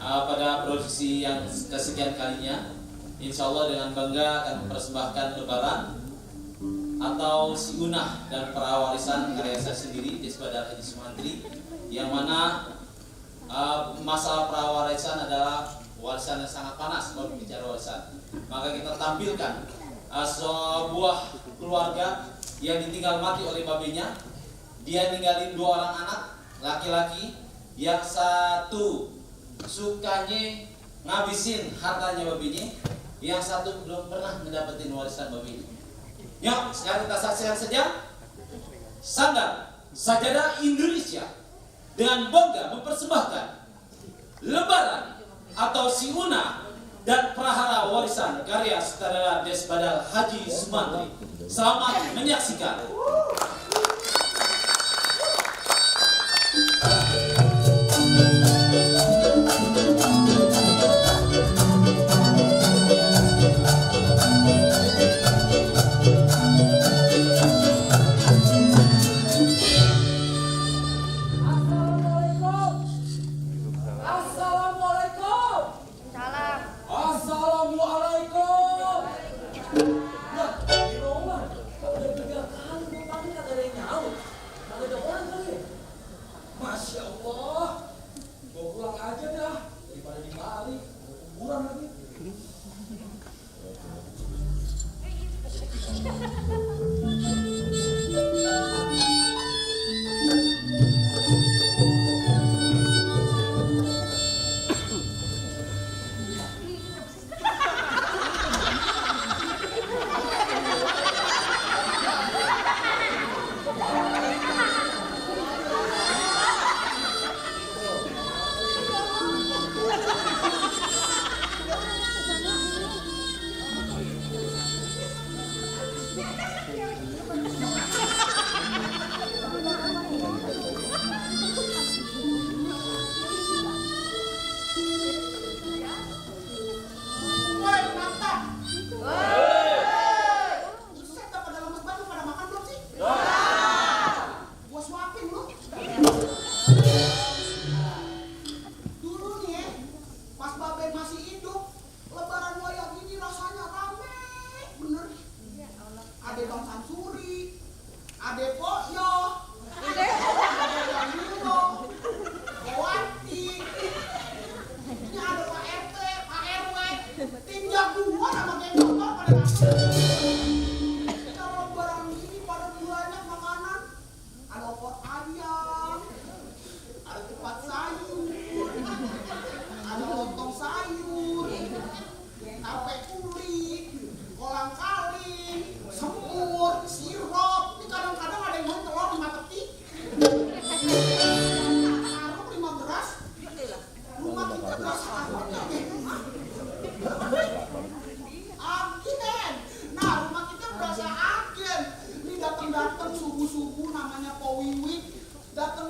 pada produksi yang kesekian kalinya. Insya Allah dengan bangga akan mempersembahkan lebaran atau si Unah dan Prawarisan karya saya sendiri Desbadal Haji Sumantri, yang mana masalah prawarisan adalah warisan yang sangat panas. Kalau bicara warisan, maka kita tampilkan sebuah keluarga yang ditinggal mati oleh babinya. Dia ninggalin 2 orang anak laki-laki, yang satu sukanya ngabisin hartanya babinya, yang satu belum pernah mendapatkan warisan babinya. Yuk, sekarang kita saksikan saja Sanggar Sajadah Indonesia dengan bangga mempersembahkan Lebaran atau Si Unah dan Prahara Warisan karya sutradara Desbadal Haji Sumantri. Selamat menyaksikan.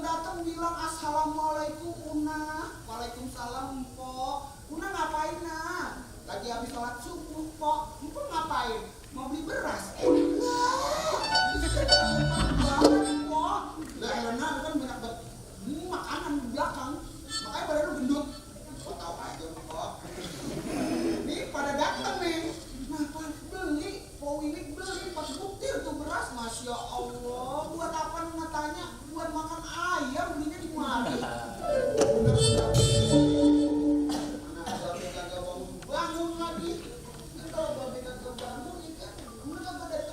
Datang bilang assalamualaikum Una. Waalaikumsalam Mpok. Una ngapain Nak? Lagi habis sholat subuh Pok. Mpok ngapain? Mau beli beras? Pok. Lah Elena kan banyak banget makanan di belakang. Makanya badan lu gendut. Pok tahu aja Pok. Nih pada datang nih. Nah pas beli, Pok Wiwik beli pas butir tuh beras. Masya Allah. Buat apa Una tanya? Buat makan ayam, belinya di mana? Mana babe kagak bangun lagi? Kan kalau babe kagak bangun, ikan, mana kagak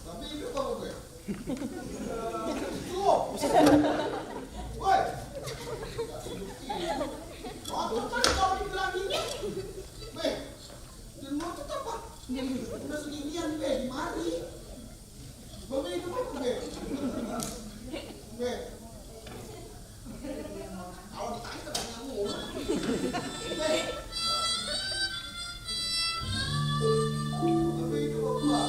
Tapi hidup apa gue? Tuh. Woi. Waduh, kan kalau dibilang gini. Be, dan mau tetap apa? Udah seginian, Be, di mari. Babe hidup apa, Be? Be. Kalau ditanya tetap nyamuk. Be. Babe hidup apa?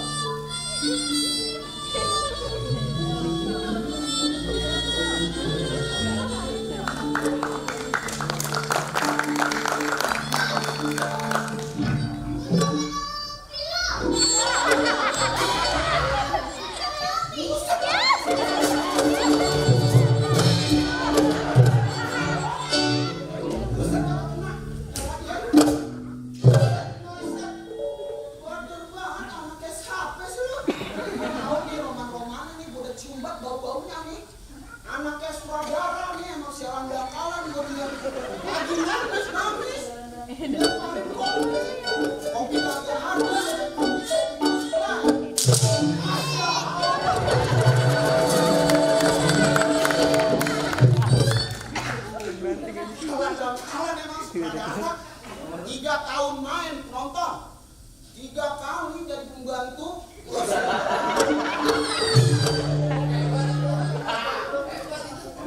Anaknya Suradara nih emang siaran bakalan gue bilang lagi nangis kopi kagak habis kawan emang Suradara 3 tahun main nonton 3 kali jadi pembantu.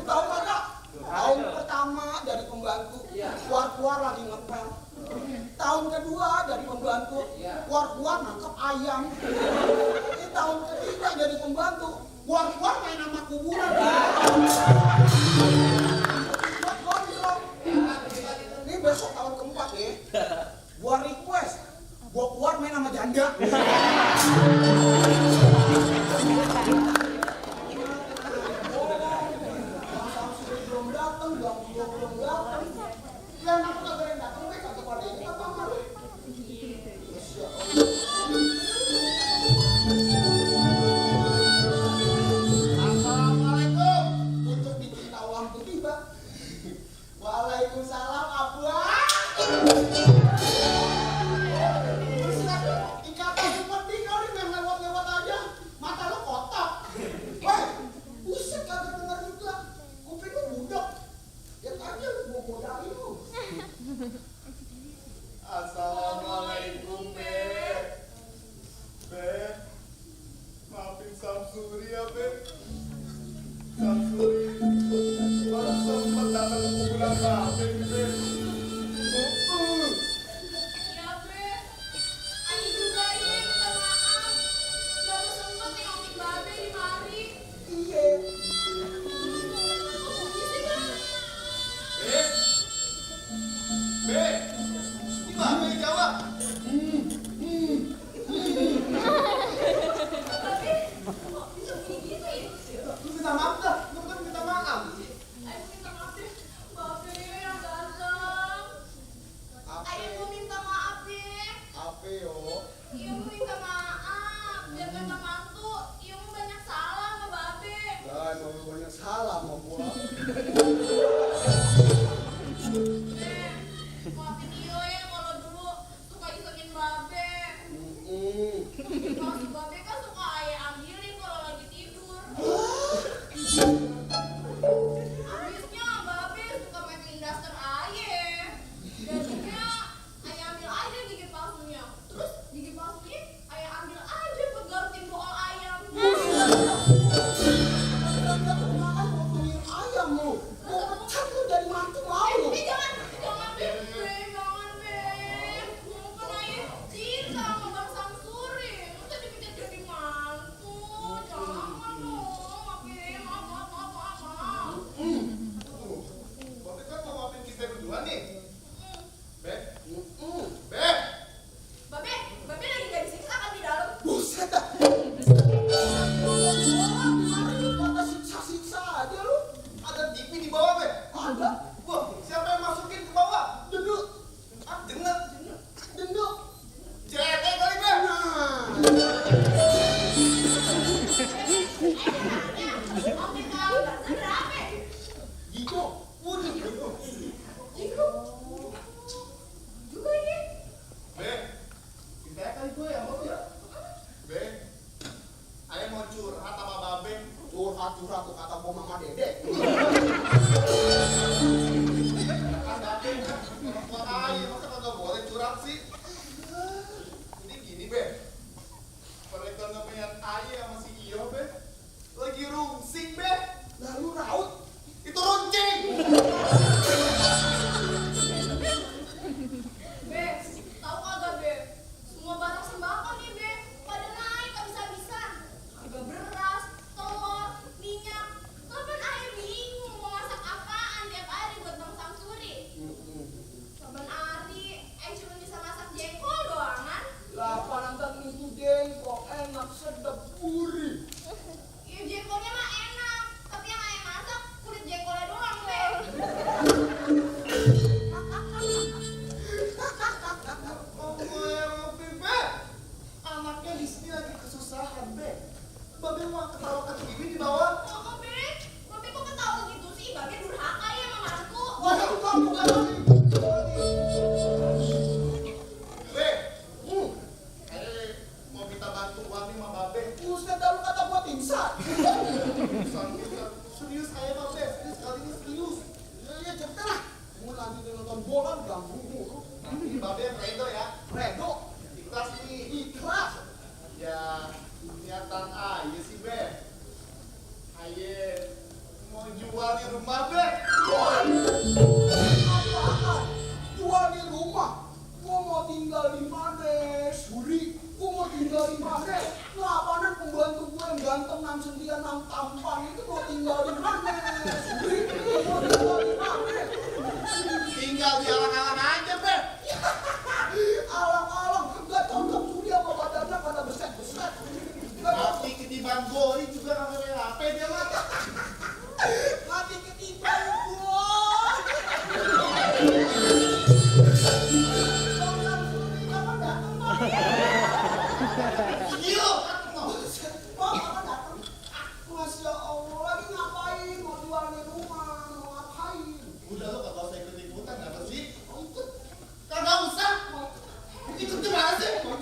Tahu kagak? Tahun pertama dari pembantu, keluar lagi ngepel. Tahun kedua dari pembantu, keluar nangkep ayam. Ini tahun ketiga jadi pembantu, keluar main sama kuburan. Buat gondrong. Ini besok tahun keempat ya. Gua request, gua keluar main sama janda. Assalamualaikum. Untuk dicinta lampu tiba. Waalaikumsalam abah. Ikatan penting kali main lewat-lewat aja. Mata lo kotak. Weh, buset kagak dengar juga. Kuping lo budak. Ya aja lu mau godain lu. Assalamualaikum, Be. Be, maafin Samsuri ya, Be. Samsuri, baru sempat datang ke kuburan Babe, Be. Iya, Be. Ani juga ya, minta maaf. Baru sempet nengokin Babe di mari. Iya. Isi, Bang. Be, Be, ini Babe yang jawab. Babe, kok bisa begini gitu ya? Lu minta maaf dah. Lu kan minta maaf. Ayo minta maaf deh. Babe yang ganteng. Apa? Ayo mau minta maaf deh. Apa yo? Iya mau minta maaf. Biar kata mantu, iya mau banyak salah sama Babe. Lah, mau banyak salah sama gua. Maafin Iyo ya kalau dulu suka isengin Babe. Kalau si Babe kan suka ayah ambilin kalau lagi tidur. Habisnya Babe suka meeting daster ayah. Jadinya ayah ambil aja gigi palsunya. Terus gigi palsunya ayah ambil aja buat garutin bool ayam. Makan mau beli ayam lu. murah tuh kata gua Mama Dede. Makanya masa kagak boleh curhat sih? Ini gini be, perekonomian ayah sama si Iyo be lagi rungsing be. Lalu raut. Itu runcing. Be, tahu kagak be? Semua barang sembako nih be, pada naik habis-habisan. Harga beras, telur, minyak. Kapan ayah bingung mau masak apaan tiap hari buat Bang Samsuri? Saban hari, cuma bisa masak jengkol doangan. Lah panangkan itu jengkol enak sedap gurih. Ya jengkolnya mah enak, tapi yang ayah masak kulit jengkolnya doang be. Anaknya di sini lagi kesusahan be. Babe mau ketawa ke TV di bawah. Oh be, babe kok ketawa gitu sih? Babe durhaka ya sama mantu. Waduh, kamu kan Be, mau minta bantuan nih sama babe. Buset, dah lu kata gua pingsan. Serius saya babe, serius kali ini serius. Ya cerita lah. Mau lanjutin nonton bola ganggu mulu. Nanti babe redo ya. Redo, Ikhlas nih. ikhlas. Ya, niatan aja sih be. Aye mau jual di rumah be. Apaan? Jual di rumah. Gua mau tinggal di mana? Suri. Gua mau tinggal di mana? Nah, apaan pembantu gua yang ganteng nam sendian nam tampan itu mau tinggal di mana? Suri. Gua mau tinggal di mana? Tinggal di alang-alang aja be. Alang-alang, gak cocok Suri sama badannya pada beset-beset. Gak cocok. Mati ketiban gori juga namanya HP dia mah. Mati ketiban gua. Bang Suri, kapan datang, Bang? Iyo. Bang, kapan datang? Masya Allah, lagi ngapain? Mau jual di rumah, mau ngapain? Udah lo kagak usah ikut-ikutan apa sih? Mau ikut? Kagak usah. Ikut gimana sih? Gua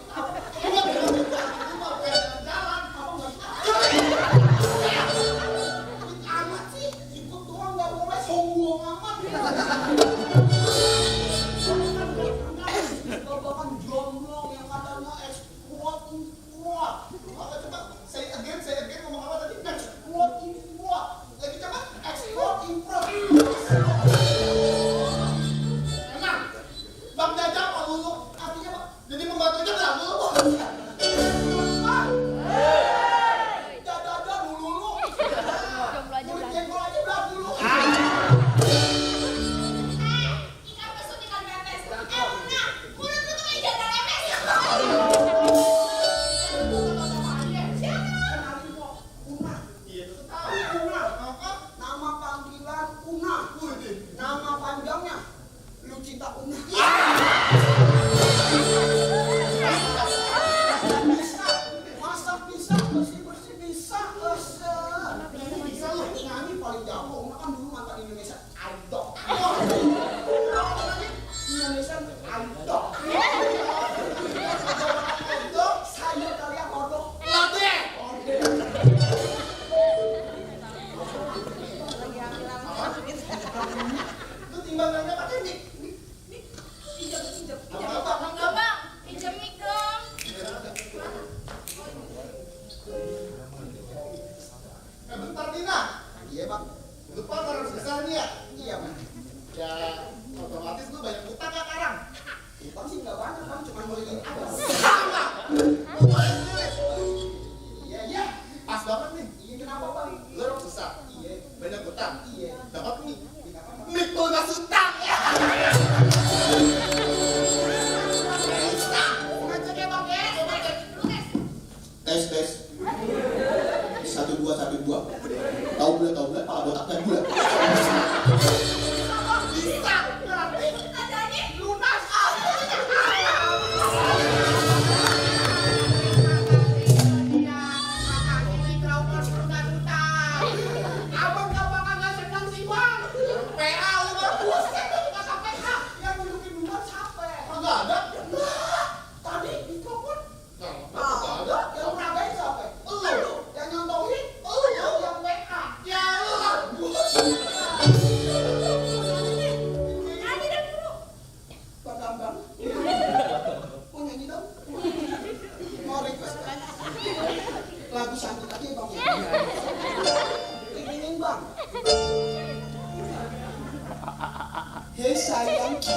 mau jalan-jalan. Apa nggak ikut amat sih? Ikut doang nggak boleh, sombong amat. Babakan jomblo yang katanya ekspor import. Apa coba? Say again ngomong apa tadi? Ekspor import. Lagi coba? Ekspor import. Emang Bang Jajang apa dulu? Artinya apa? Jadi pembantu aja nggak dulu. Dada dulu. Jomblo aja Kulit berani. jengkol aja belah dulu. Ikan pesut ikan pepes. Nah, mulut lu tuh kayak janda lemes. Kenalin kok, Una. Iya tuh. Una. Apa? Nama panggilan Una. Wih, Nama panjangnya Lucita Una. Bisa masak, bisa bersih-bersih, bisa bisa loh nyanyi paling jago. Una kan dulu mantan Indonesia Idol. Indonesia Idol. Saya kalian kodok. Lade. Itu timbangannya pakai mik. Pinjam. Enggak bang, pinjam mic dong. Bentar Dina. Iya bang. Lupa orang susah nih ya. Iya bang. Ya otomatis lu banyak utang gak sekarang? Bang sih nggak banyak bang, cuma beliin aja. Sama. Lu boleh sendiri. Iya iya. Pas banget nih. Iya kenapa bang? Lu orang susah. Iya. Banyak utang. Iya. Dapat nih. Kenapa bang? Mik lunas utang. Ya. Ngeceknya bang ya. Tes. Tes. 1 2 1 2. Tahu bulat, pala botak dan bulat. Bisa. Adanya Lunas. Abang gampang nggak senang sih bang. PA lu bang. Buset, kata PH yang dudukin duluan siapa? Kagak ada. Tadi di telepon. Kagak ada. Yang meragain siapa? Lu. Yang nyontohin? Yang WA. Ya bang. Hei sayangku.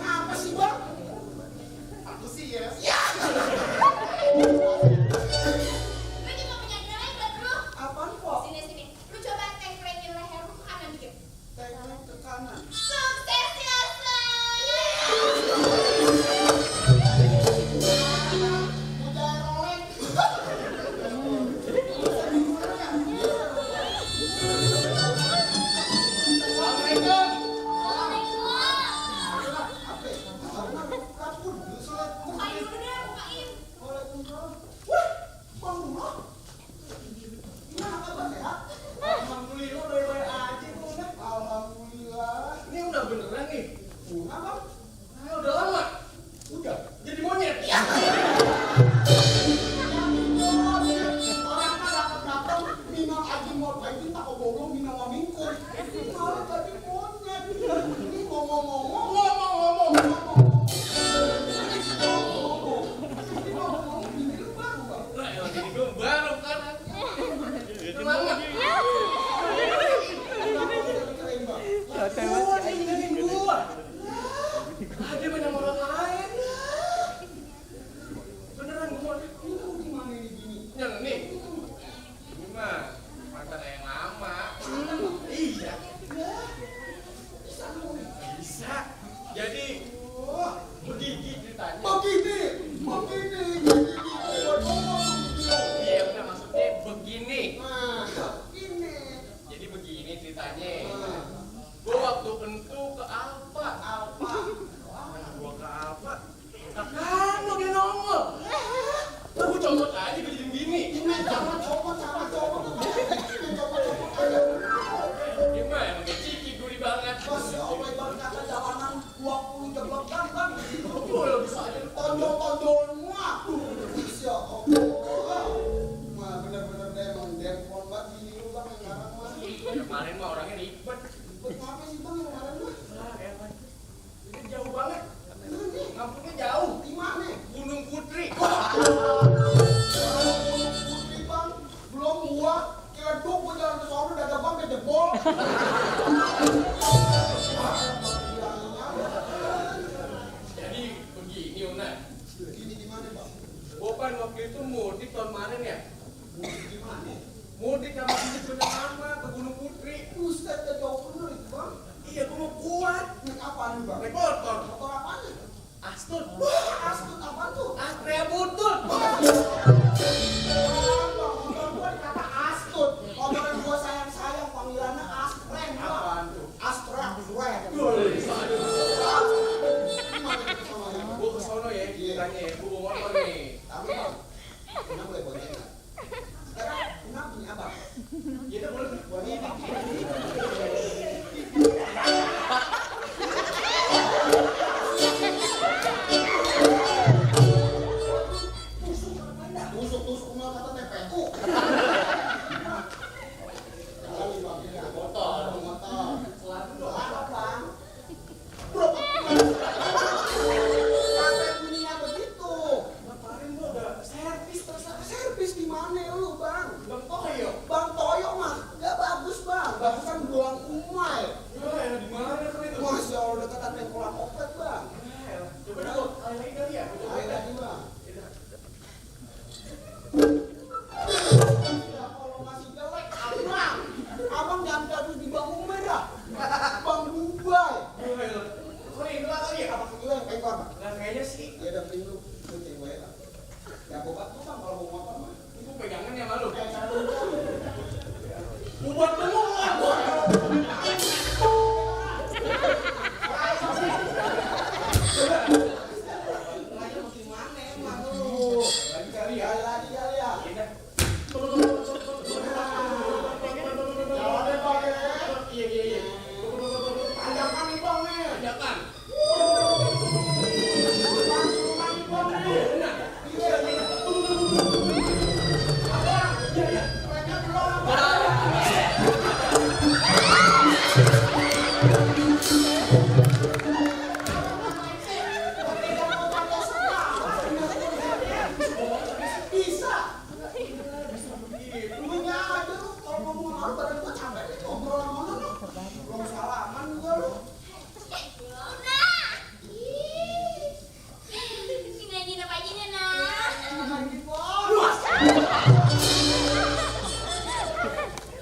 Apa sih bang? Aku sih ya. Lu juga punya ide lain buat lu. Apaan kok? Sini sini. Lu coba tengklengin leher lu ke kanan dikit. Tengok ke kanan. Sukses ya, say. Udah roleng. Bukain dulu deh, bukain. Alhamdulillah baik-baik aja gua udah. Alhamdulillah. Ini udah beneran nih. Bunga bang? Nah, udah lama. Udah jadi monyet. Orang mah dapat minang aja mau baikin tak goblok minang mamingkul. Malah tadi monyet. Ini ngomong-ngomong. Lah, ya jadi gua baru kan. Semangat. Gua tinggalin gua. Ada banyak orang lain. Beneran gua. Yang nih. Ini mah mantan yang lama. Iya. Bisa. Jadi begini ceritanya. Iya, udah maksudnya begini. Jadi begini ceritanya. Gua waktu itu ke Alfa. Gua ke Alfa. Kan lo dia nongol. Gua comot aja gua jadi begini. Gimana emang kayak ciki gurih banget. Gua lo bisa aja. Kemarin mah orangnya ribet. Lah, elah. Ini jauh banget. Ngampungnya jauh. Gunung Putri. Belum gua keleduk gua jalan ke sono dadah bang kejebol. Jadi begini Una. Ini gimana bang? Gua kan waktu itu mudik tahun kemarin ya. Gimana? Mudik sama bisnis punya mama ke Gunung Putri. Buset, jauh bener itu bang. Iya, gua mau kuat. Naik apaan nih bang? Naik motor. Motor apaan nih? Astut. Astut apaan tuh? Astrea Butut. Motor gua dikata Astut. Motor yang gua sayang-sayang panggilannya Astren bang. Apaan tuh? Astra Astren. Gimana itu sama ya? Gua ke sono ya, ceritanya ya. Gua bawa motor nih. Tapi bang, kenapa boleh bonceng nggak? Sekarang kenapa punya abang? Ya udah boleh. Boleh bang. Tusuk malah kata TPU. Kali bang, ya. Motor. Apa bang? Bro, sampai bunyinya begitu. Kemarin gua udah servis terserah. Servis di mana lu bang? Bang Toyo. Bang Toyo mah nggak bagus bang. Bagusan doang umai. Ya, di mana kan itu? Masya Allah dekatan pengkolan opet bang. Coba dulu, kali lagi kali ya. Coba Ayo ya. lagi bang. Ya kalau masih jelek abang. Abang jangan jatuh di bang umai dah. Bang Dubai. Oh, ini dulu kali ya. Apa kedua yang pengkor? Nah, kayaknya sih. Ya udah beli lu. Lu cewek lah. Ya bobat tuh bang kalau mau motor mah. Ibu pegangan ya malu. Kayak cara lu. Buat semua. Lagi mana emang lu? Lagi kali ya. Ya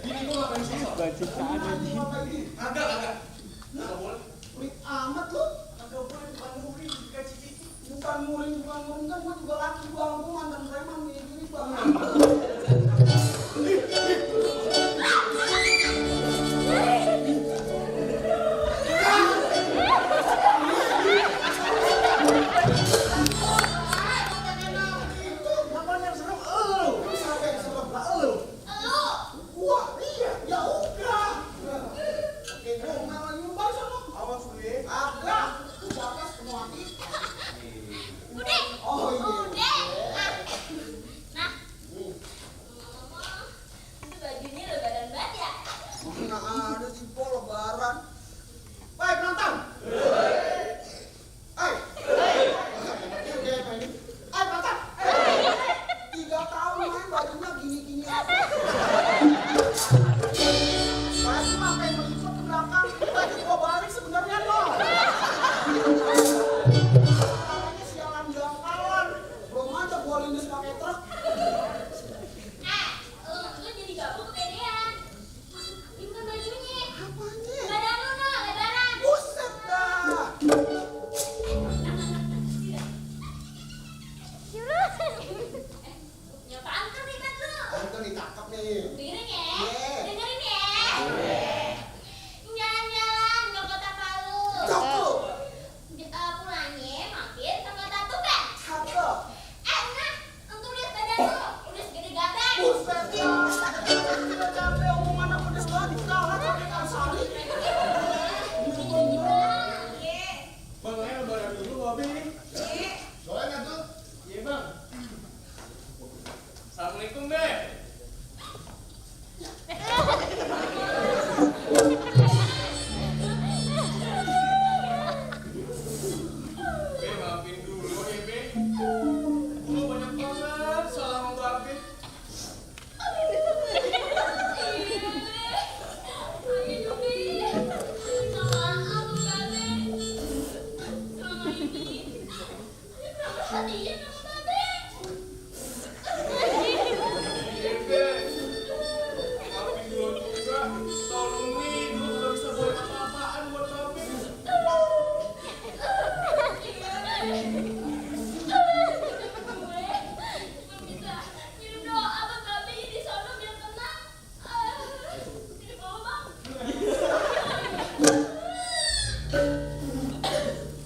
Bini gua ngapain sosok? Agak. Nggak boleh. Pelit amat lu. Agak boleh, bukan murid, bukan cici. Bukan muring kan gua juga laki bang, gua mantan preman nih gini bang. Itu namanya yang serem elu. Siapa yang serem lah elu? Elu. Wah iya ya udah. Oke gua nggak lagi membahas sama. Awas lu ya. Agak. Siapa semua hati? Udah. Oh iya. Udah. Nah. Ngomong-ngomong, itu bajunya lebaran banget ya? Mana ada sih po lebaran. Baik penonton. Hai. Hai penonton. 3 tahun main bajunya gini-gini apa? Pasti sampai meliput ke belakang. Baju gua balik sebenarnya loh. Namanya sialan jangkauan. Belum aja gua lindas pakai truk. Lu jadi gabung kepedean. Ini bukan bajunya. Apanya? Badan lu no, lebaran. Buset dah. Nyapaan kan ribet lu? Anton ditangkap nih. Dengerin ya. Iya. Dengerin ya. Jalan-jalan ke Kota Palu. Cakep. Pulangnya mampir ke Kota Tuban. Cakep. Nah, untuk lihat badan lu. Udah segede gaban. Buset dah. Udah capek omongan apa pedes banget dikalah pakai kalsari. Bang, ayo lebaran dulu, Babe. Boleh nggak tuh? Iya, Bang. Assalamualaikum, Be. Be, maafin dulu ya, Be. Gua banyak banget salah sama Babe. Iya, Be. Maafin gua juga. Tolong nih, gua nggak bisa buat apa-apaan buat Babe.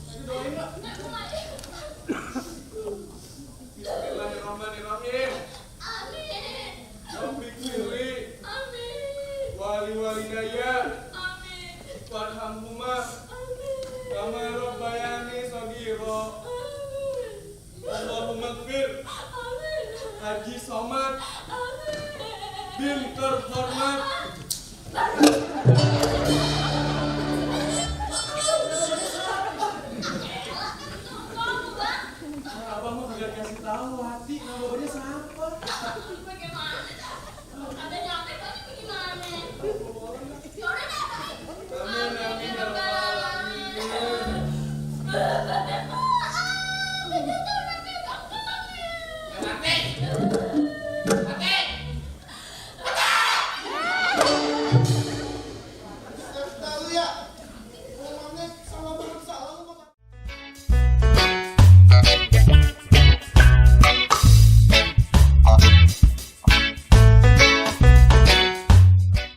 Ayo doain, Mbak. Bismillahirrahmanirrahim. Rabbik firli wali daya warhamhuma kama rabbayani shaghira. Allahumma ighfir Haji Somad bin terhormat. Abang mau kagak kasih tahu hati namanya siapa? Amin amin ya rabbal alamin. Tahu ya?